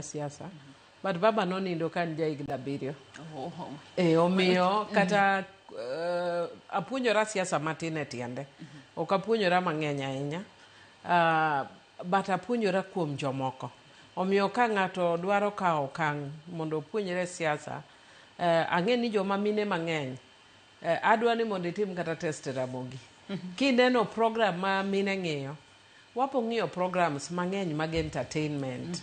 Siasa. But baba nonindo ka an jahigni 7. E, omiyo kata apuonjora siasa matin e tiende. Ok apuonjora mang'eny ahinya. But apuonjora kuom jomoko. Omiyo ka ng'ato dwaro kawo okang' mondo opuonjre siasa, ang'e ni joma mine mang'eny, adwa ni mondo itim kata test Ramogi. Kineno program ma mine ng'iyo, wapo ng'iyo programs mang'eny mag entertainment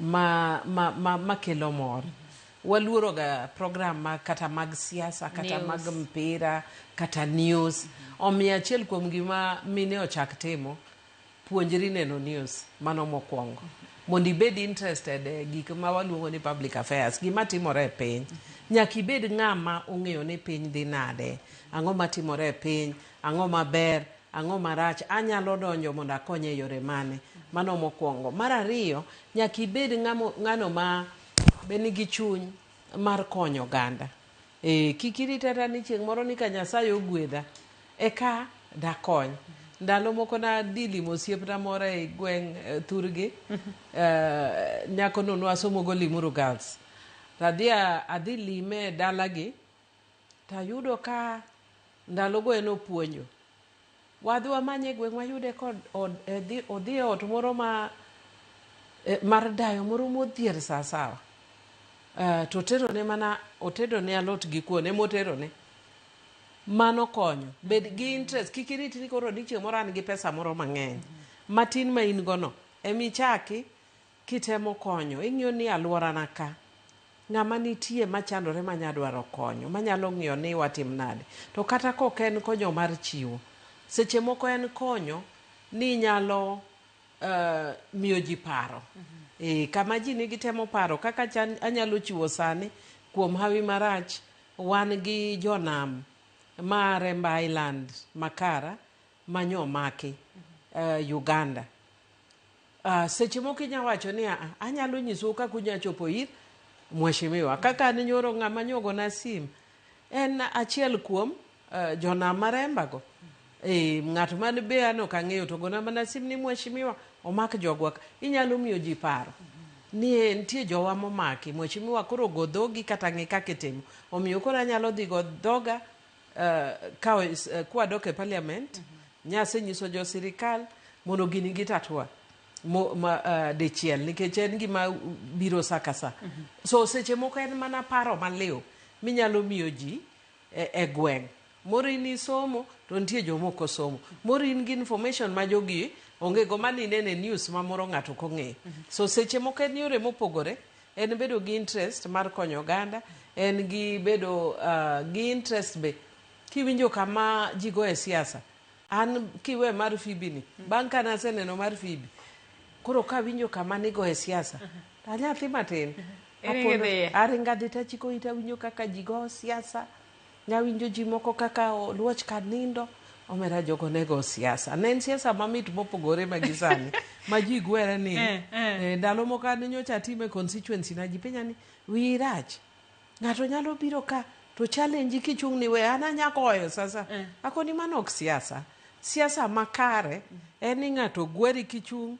ma kelo mor. Waluoro ga program ma kata mag siasa, kata News. Mag mpira, kata news. Omiyo achiel kuom gima mine ochak timo, puonjri neno news, mano mokwongo. Mondo ibed interested e gik ma waluongo ni public affairs, gima timore e piny. Nyaka ibed ng'ama ong'eyo ni piny dhi nade, ang'o matimore e piny, ang'o maber, ang'o marach, anyalo donjo mondo akony e yore mane. Mano mokwongo. Mar ariyo, nyaka ibed ng'ano ma be nigi chuny mar konyo oganda. E, kik irit ata ni chieng' moro ni ka Nyasaye ogwedha, eka dakony. Ndalo moko nadhi limo osiepna moro e gweng' thurgi, nyakono nwasomo go Limuru Girls. To adhi lime e dalagi, tayudo ka ndalogo en opuonjo. Wadhi wamanye e gweng' wayude kod odhi e ot moro ma mar dayo moro modhier sawasawa. To oterone mana otedone alot gi kuon emoterone. Mano konyo. Bed gi interest. Kik irit ni koro ni chieng' moro an gi pesa moro mang'eny. Matin ma in go no, emichaki kitemo konyo. Ing'iyo ni alworana ka, ng'ama nitie machandore manya dwaro konyo, manyalo ng'iyo ni watim nade. To kata kok en konyo mar chiwo, seche moko en konyo ni inyalo miyo ji paro. E, kama ji nigi temo paro kaka chan, anyalo chiwo sani kuom hawi marach wan gi jonam ma Remba Island Makara manyomaki Uganda. Seche moko inya wacho ni "Ah, anyalo nyisou kaka unya chopo ir mheshimiwa kaka an nyoro ng'ama nyogona sim en achiel kuom jonam maremba go e, ng'at man be an ok ang'eyo to gona mana sim ni mheshimiwa omak jogwa ka." Inyalo miyo ji paro ni nitie jowa momaki mheshimiwa koro go dhogi kata ng'i kaka itimo omiyo koro anyalo dhi go dhoga ka kwadok e parliament nyasenyiso jo sirikal mondo gini gitatua dichiel nikech en gima biro sa ka sa. So seche moko en mana paro maliw minyalo miyo ji e gweng' moro in isomo to nitie joma ok osomo moro in gi information ma jogi onge go mane ineno e news ma moro ng'ato ok ong'eyo. So seche moko en yore mopogore en bedo gi interest mar konyo oganda en gi bedo gi interest be kiwinjo kama ji goye siasa an kiwe mar Phoebe ni bang' ka naseneno mar Phoebe koro kawinjo kama nigoye siasa to anyathi matin. Iringo idhiye. Aringo adhi tachiko ita awinjo kaka ji go siasa nawinjo ji moko kaka oluoch ka nindo omera jogo ne go siasa ne en siasa mamit mopogore ma gi sani ma ji gwere ni ndalo moko an nyocha atime constituency na ji penja ni wiyi rach ng'ato nyalo biro ka to challenge kichung' ni we an anya goyo sasa akoni mano ok siasa siasa makare en ni ng'ato gweri kichung'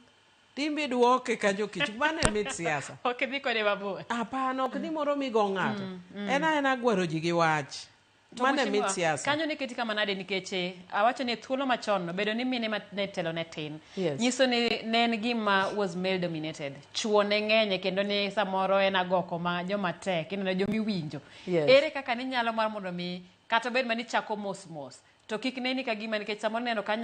timbe duoke kanyo kichung' mano e mit siasa. Ok idhi kode mabor. Hapana ok ni moro migo ng'ato en aena gwero ji gi wach. To mano e mit mheshimiwa, siasa. Kanyo ne keti kama nade nikech awacho ni thuolo machon no bedo ni mine ma ne telo ne tin. Yes. Nyiso ni ne en gima was male dominated. Chuo ne ng'enye kendo ni samoro en agoko ma joma tek, ineno joma iwinjo. Yes. Ere kaka ninyalo mar mondo mi kata bed mani chako mos mos to kik neni ka gima nikech samoro ineno ka nyako